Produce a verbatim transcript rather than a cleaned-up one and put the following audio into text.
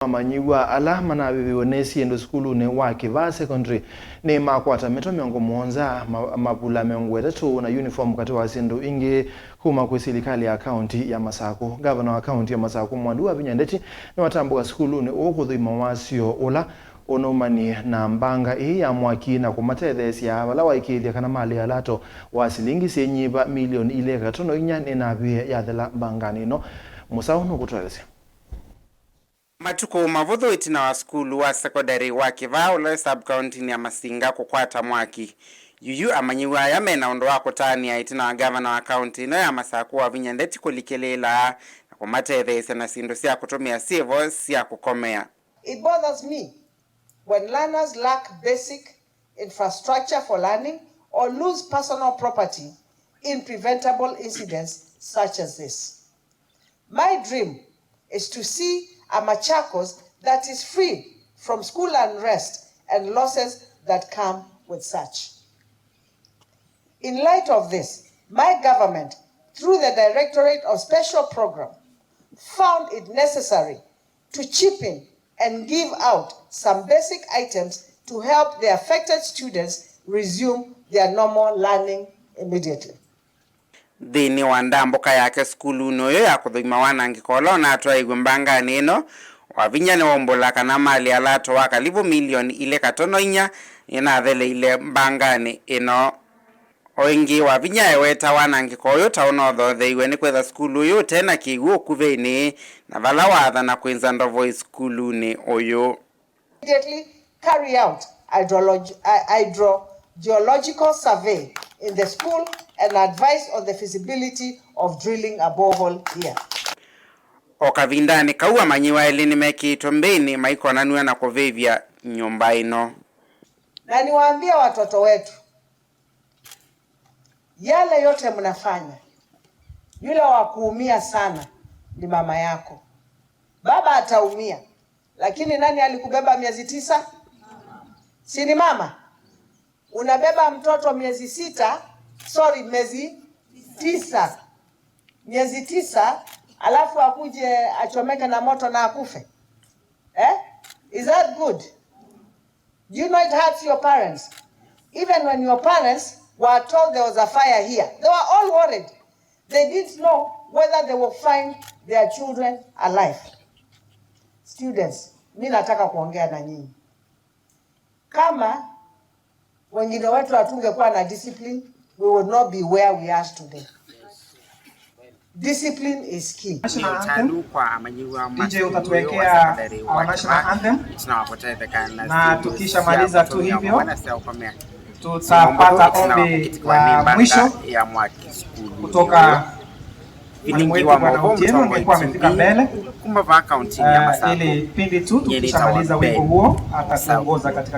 Amanyĩw'a ala manavĩvĩwe nĩ syĩndũ sukulunĩ wa Kĩvaa Secondary nĩmakwata mĩtwe mĩongo mũonza, ma- mavula mĩongo ĩtatũ na uniform katĩ wa syĩndũ ingĩ kuma kwĩ silikalĩ ya kaunti ya Masakũ. Ngavana wa kaunti ya Masakũ Mwandu Wavinya Ndeti nĩwatambũka sukulunĩ ũũ kũthũima wasyo ũla ũnaumanie na mbanga ĩĩ ya mwaki na kũmatetheesya vala waĩkĩĩthya kana malĩ ya lato wa silingi syĩnyivĩte milioni ilĩ katono inya nĩnavie yathela mbanganĩ ĩno. Mũsaũ nũkũtũelesya. Matukũ mavũthũ ĩtina wa sukulu wa sekondalĩ wa Kĩvaa ũla wĩ sub-kauntinĩ ya Masinga kũkwata mwaki, yuyu amanyĩw'a aya mena ũndũ wa kũtanĩa ĩtina wa ngavana wa kaunti ĩno ya Masakũ Wavinya Ndeti kũlikĩlĩĩla na kũmatetheesya na syĩndũ sya kũtũmĩa syĩvo sya kũkomea. It bothers me when learners lack basic infrastructure for learning or lose personal property in preventable incidents such as this. My dream is to see a Machakos that is free from school unrest and losses that come with such. In light of this, my government, through the Directorate of Special Program, found it necessary to chip in and give out some basic items to help the affected students resume their normal learning immediately. Nthĩnĩ wa ndambũka yake sukulunĩ ũyũ ya kũthũima wanangĩko ũla ũnatwaĩiw'e mbanganĩ ĩno, Wavinya nĩwaumbũla kana malĩ ya lato wa kalivũ milioni ilĩ katono inya nĩnatheleile mbanganĩ ĩno. O ĩngĩ, Wavinya eweta wanangĩko ũyũ ta ũnothotheiwe nĩ kwĩtha sukulu ũyũ ũte na kĩw'ũ ũkuvĩnĩ na vala waathana kwĩnza ndovoi sukulunĩ ũyũ. Immediately carry out hydrolog- uh, hydrogeological survey in the school and advise on the feasibility of drilling a borehole here. O kavindanĩ kau, amanyĩw'a elĩ nĩmekĩĩtwe mbĩnĩ maikonanw'a na kũvĩvya nyũmba ĩno. Na niwaambie watoto wetu, yale yote mnafanya, yule wa kuumia sana ni mama yako. Baba ataumia, lakini nani alikubeba miezi tisa? Si ni mama? Unabeba mtoto miezi sita, sorry, miezi tisa, miezi tisa, alafu akuje achomeke na moto na akufe eh? Is that good? Do you know it hurts your parents? Even when your parents were told there was a fire here, they were all worried. They didn't know whether they will find their children alive. Students, mi nataka kuongea na nyinyi. Kama wengine wetu hatungekuwa na discipline, we would not be where we are today. Discipline is key. National anthem. D J, utatuwekea our national anthem. Na tukishamaliza tu hivyo, tutapata ombi la mwisho kutoka mwalimu wetu Bwana Otieno, angekuwa amefika mbele, eh, ili pindi tu tukishamaliza wimbo huo atatuongoza katika